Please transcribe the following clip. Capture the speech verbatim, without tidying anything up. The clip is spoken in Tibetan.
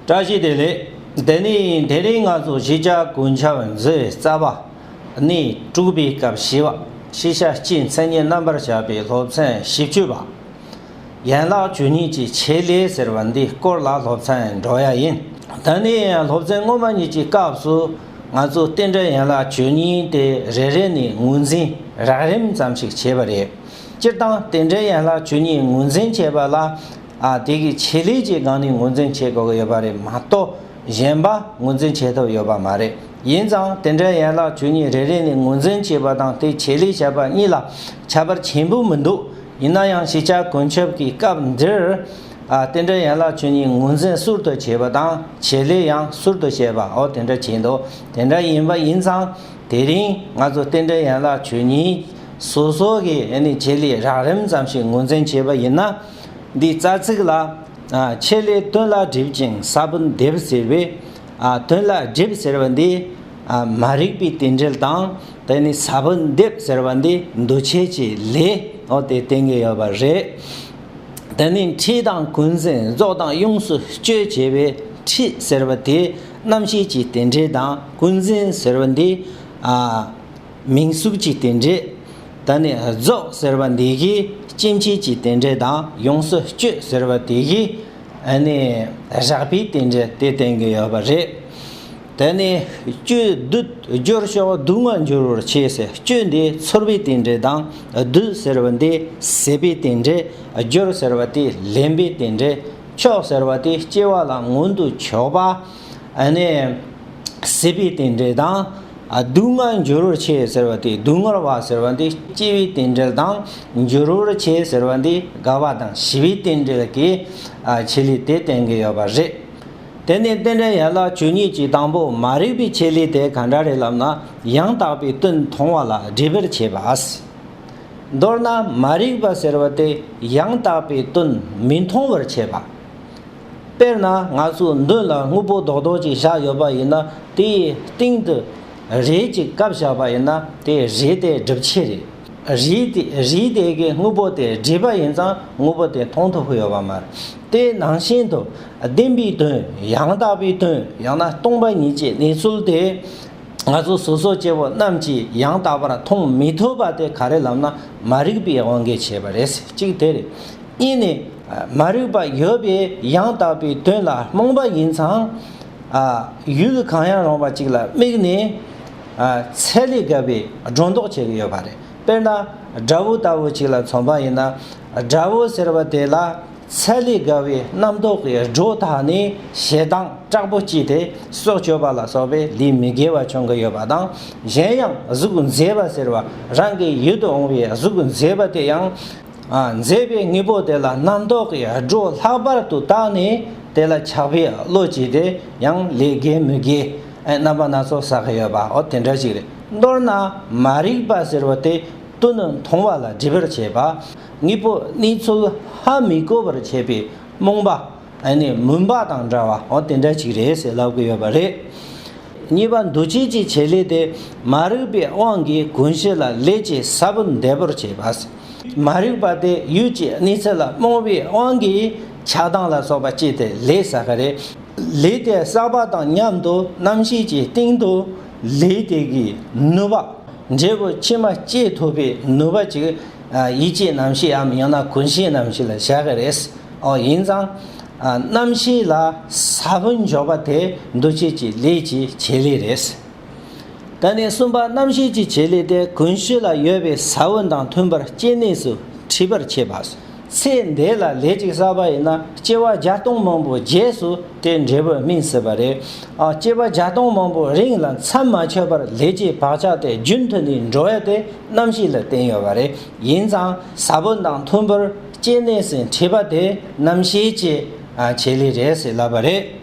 བཀྲ་ཤིས་བདེ་ལེགས། དེ་ནི་དེ་རིང་ང་ཚོ་གཞིས་ཆགས་དགོན་ཆབ་མཛོད་རྩ་བ་ནས་དྲུག་པའི་སྐབས་བཞི་བ། ཤེས་བྱ་སྤྱིའི་མཚན་ཉིད་རྣམ་པར་དཔྱད་པའི་སློབ་ཚན་བཞི་བཅུ་པ། ཡན་ལག་བཅུ་གཉིས་ཀྱི་ཆེད་ལས་ཟེར་བ་འདིའི་སྐོར་ལ་སློབ་ཚན་འགྲོ་ཡ་ཡིན། ད་ནི་སློབ་ཚན་སྔོན་མ་གཉིས་ཀྱི་སྐབས་སུ་ང་ཚོ་རྟེན་འབྲེལ་ཡན་ལག་བཅུ་གཉིས་དེ་རེ་རེ་ནས་ངོས་འཛིན་རགས་རིམ་ཙམ་ཞིག་བྱས་པ་རེད། སྤྱིར་བཏང་རྟེན་འབྲེལ་ཡན་ལག་བཅུ་གཉིས་ངོས་འཛིན་བྱས་པ་ལ། ཨ། དེ་གི་ཆེད་ལས་ཀྱི་སྒང་ནས་ངོས་འཛིན་བྱེད་དགོས་ཀྱི་ཡོད་པ་རེད་མ་གཏོགས། གཞན་པ་ངོས་འཛིན་བྱེད་ཐུབ་ཡོད་པ་མ་རེད། ཡིན་ཙང་རྟེན་འབྲེལ་ཡན་ལག་བཅུ་གཉིས་རེ་རེ་ནས་ངོས་འཛིན་བྱས་པ་དང་དེའི་ཆེད་ལས་བྱས་པ་གཉིས་ལ་ཁྱད་པར་ཆེན་པོ་མི་འདུག་ཡིན་ན་ཡང་གཞིས་ཆགས་དགོན་ཆབ་ཀྱི་སྐབས་འདིར། ཨ། རྟེན་འབྲེལ་ཡན་ལག་བཅུ་གཉིས་ངོས་འཛིན་ཟུར་དུ་བྱས་པ་དང་ཆེད་ལས་ཡང་ཟུར་དུ་བྱས་པ། འོ་དེ་འདྲ་བྱས་འདུག་དེ་འདྲ་ཡིན་པ་ཡིན་ཙང་དེ་རིང་ང་ཚོ་རྟེན་འབྲེལ་ཡན་ལག་བཅུ་གཉིས་སོ་སོ་གི་ཨ་ནི་ཆེད་ལས་རགས་རིམ་ཙམ་ཞིག་ངོས་འཛིན་བྱས་པ་ཡིན་ན། འདིའི་རྩ་ཚིག་ལ། ཨ། ཆེད་ལས་དོན་ལ་སྒྲིབ་ཅིང་ས་བོན་འདེབས་ཟེར་བས། ཨ། དོན་ལ་སྒྲིབ་ཟེར་བ་འདི། ཨ། མ་རིག་པའི་རྟེན་འབྲེལ་དང་། དེ་ནི་ས་བོན་འདེབས་ཟེར་བ་འདི་འདུ་བྱེད་ཀྱི་ལས། འོ་དེ་བསྟན་གྱི་ཡོད་པ་རེད། དེ་ནི་འཁྲིད་དང་ཀུན་འཛིན་རྫོགས་དང་ཡོངས་སུ་གཅོད་བྱེད་པའི་འཁྲིད་ཟེར་བ་དེ་རྣམ་ཤེས་ཀྱི་རྟེན་འབྲེལ་དང་། ཀུན་འཛིན་ཟེར་བ་འདི། ཨ། མིང་གཟུགས་ཀྱི་རྟེན་འབྲེལ། ད་ནི་རྫོགས་ཟེར་བ་འདི་གིས་སྐྱེ་མཆེད་ཀྱི་རྟེན་འབྲེལ་དང་། ཡོངས་སུ་གཅོད་ཟེར་བ་དེ་གིས་ཨ་ནི་རེག་པའི་རྟེན་འབྲེལ་དེ་བསྟན་གྱི་ཡོད་པ་རེད། ད་ནི་གཅོད་བསྡུད་སྦྱོར་ཕྱོགས་སྡུག་བསྔལ་འགྱུར་བར་བྱེད་ཟེར། གཅོད་འདི་ཚོར་བའི་རྟེན་འབྲེལ་དང་། བསྡུད་ཟེར་བ་འདི་ཟད་པའི་རྟེན་འབྲེལ། སྦྱོར་ཟེར་བ་དེ་ལེན་པའི་རྟེན་འབྲེལ། ཕྱོགས་ཟེར་བ་དེ་སྐྱེ་བ་ལ་མངོན་དུ་ཕྱོགས་པ། ཨ་ནི་ཟད་པའི་རྟེན་འབྲེལ་དང་། ཨ། སྡུག་བསྔལ་འགྱུར་བར་བྱེད་ཟེར་བ་དེ། སྡུག་བསྔལ་བ་ཟེར་བ་འདི་སྐྱེ་བའི་རྟེན་འབྲེལ་དང་། འགྱུར་བར་བྱེད་ཟེར་བ་འདི་རྒ་བ་དང་ཞི་བའི་རྟེན་འབྲེལ་གྱི། ཨ། ཆེད་ལས་དེ་བསྟན་གྱི་ཡོད་པ་རེད། དེ་ནས་རྟེན་འབྲེལ་ཡན་ལག་བཅུ་གཉིས་ཀྱི་དང་པོ་མ་རིག་པའི་ཆེད་ལས་དེ་ག་འདྲ་རེད་ལབ་ན། ཡང་དག་པའི་དོན་མཐོང་བ་ལ་སྒྲིབ་པར་བྱེད་པ། མདོར་ན་མ་རིག་པ་ཟེར་བ་དེ་ཡང་དག་པའི་དོན་མི་མཐོང་བར་བྱེད་པ། དཔེར་ན་ང་ཚོའི་མདུན་ལ་དངོས་པོ་རྡོག་རྡོག་ཅིག་བཞག་ཡོད་པ་ཡིན་ན། དེའི་སྟེང་དུ་རས་ཅིག་བཀབ་བཞག་པ་ཡིན་ན། དེ་རས་དེ་སྒྲིབ་བྱེད་རེད། རས་དེ་རས་དེ་གིས་དངོས་པོ་དེ་སྒྲིབ་པ་ཡིན་ཙང་དངོས་པོ་དེ་མཐོང་ཐུབ་ཀྱི་ཡོད་པ་མ་རེད། དེ་ནང་བཞིན་དུ་བདེན་པའི་དོན། ཡང་དག་པའི་དོན། ཡང་ན་སྟོང་པ་ཉིད་ཀྱི་གནས་ཚུལ་དེ་ང་ཚོ་སོ་སོ་སྐྱེ་བོ་རྣམས་ཀྱིས་ཡང་དག་པར་མཐོང་མི་ཐུབ་པ་དེ་ག་རེ་ལབ་ན། མ་རིག་པའི་དབང་གིས་བྱས་པ་རེད། གཅིག་དེ་རེད། གཉིས་ནི། མ་རིག་པ་ཡོད་པས་ཡང་དག་པའི་དོན་ལ་རྨོངས་པ་ཡིན་ཙང་། ཨ། ཡུལ་གང་ཡང་རུང་བ་ཅིག་ལ་དམིགས་ནས། ཨ། ཚད་ལས་བརྒལ་བའི་སྒྲོ་འདོགས་བྱེད་ཀྱི་ཡོད་པ་རེད། དཔེར་ན་དགྲ་བོ་ལྟ་བུ་ཅིག་ལ་མཚོན་པ་ཡིན་ན། དགྲ་བོ་ཟེར་བ་དེ་ལ་ཚད་ལས་བརྒལ་བའི་རྣམ་རྟོག་གི་སྒྲོ་བཏགས་ནས་ཞེ་སྡང་དྲག་པོ་སྐྱེས་ཏེ་སྲོག་གཅོད་པ་ལ་སོགས་པའི་ལས་མི་དགེ་བ་བྱུང་གི་ཡོད་པ་དང་། གཞན་ཡང་གཟུགས་མཛེས་པ་ཟེར་བ། རང་གི་ཡིད་དུ་འོང་བའི་གཟུགས་མཛེས་པ་དེ་ཡང་། ཨ། མཛེས་པའི་དངོས་པོ་དེ་ལ་རྣམ་རྟོག་གི་སྒྲོ་ལྷག་པར་དུ་བཏགས་ནས་དེ་ལ་ཆགས་པའི་བློ་སྐྱེས་ཏེ་ཡང་ལས་དགེ་མི་དགེ། ཨ། རྣམ་པ་སྣ་ཚོགས་བསགས་ཀྱི་ཡོད་པ། འོ་དེ་འདྲ་ཞིག་རེད། མདོར་ན་མ་རིག་པ་ཟེར་བ་དེ་དོན་མཐོང་བ་ལ་སྒྲིབ་པར་བྱེད་པ། དངོས་པོ་གནས་ཚུལ་ཧ་མི་གོ་བར་བྱེད་པའི་རྨོངས་པ། ཨ་ནི་མུན་པ་དང་འདྲ་བ། འོ་དེ་འདྲ་ཅིག་རེད་ཟེར་ལབ་ཀྱི་ཡོད་པ་རེད། གཉིས་པ་འདུ་བྱེད་ཀྱི་བྱེད་ལས་དེ་མ་རིག་པའི་དབང་གིས་ཀུན་གཞི་ལ་ལས་ཀྱི་ས་བོན་འདེབས་པར་བྱེད་པ། མ་རིག་པ་དེ་ཡུལ་གྱི་གནས་ཚུལ་ལ་རྨོངས་པའི་དབང་གིས་ཆགས་སྡང་ལ་སོགས་པ་སྐྱེས་ཏེ་ལས་བསགས་པ་རེད། ལས་དེ་བསགས་པ་དང་མཉམ་དུ་རྣམ་ཤེས་ཀྱི་སྟེང་དུ་ལས་དེ་གི་ནུས་པ། འབྲས་བུ་ཕྱི་མ་སྐྱེ་ཐུབ་པའི་ནུས་པ་ཅིག་ཡིད་ཀྱི་རྣམ་ཤེས་འམ་ཡང་ན་ཀུན་གཞིའི་རྣམ་ཤེས་ལ་བཞག་གི་རེད། ཨོ་ཡིན་ཙང་། རྣམ་ཤེས་ལ་ས་བོན་འཇོག་པ་དེ་འདུ་བྱེད་ཀྱི་ལས་ཀྱི་བྱེད་ལས་རེད། ད་ནི་གསུམ་པ་རྣམ་ཤེས་ཀྱི་བྱེད་ལས་དེ་ཀུན་གཞི་ལ་ཡོད་པའི་ས་བོན་དང་མཐུན་པར་སྐྱེ་གནས་སུ་འཁྲིད་པར་བྱེད་པ། ཚེ་འདི་ལ་ལས་ཅིག་བསགས་པ་ཡིན་ན་སྐྱེ་བ་བརྒྱ་སྟོང་མང་པོའི་རྗེས་སུ་དེ་འབྲས་བུ་སྨིན་སྲིད་པ་རེད། ཨ། སྐྱེ་བ་བརྒྱ་སྟོང་མང་པོའི་རིང་ལ་མཚམས་མ་ཆོད་པར་ལས་ཀྱི་བག་ཆགས་དེ་རྒྱུན་མཐུད་ནས་འགྲོ་ཡ་དེ་རྣམ་ཤེས་ལ་བརྟེན་ཡོད་པ་རེད། ཡིན་ཙང་ས་བོན་དང་མཐུན་པར་སྐྱེ་གནས་སུ་འཁྲིད་པ་དེ་རྣམ་ཤེས་ཀྱི་ཨ་བྱེད་ལས་རེད་ཟེར་ལབ་པ་རེད།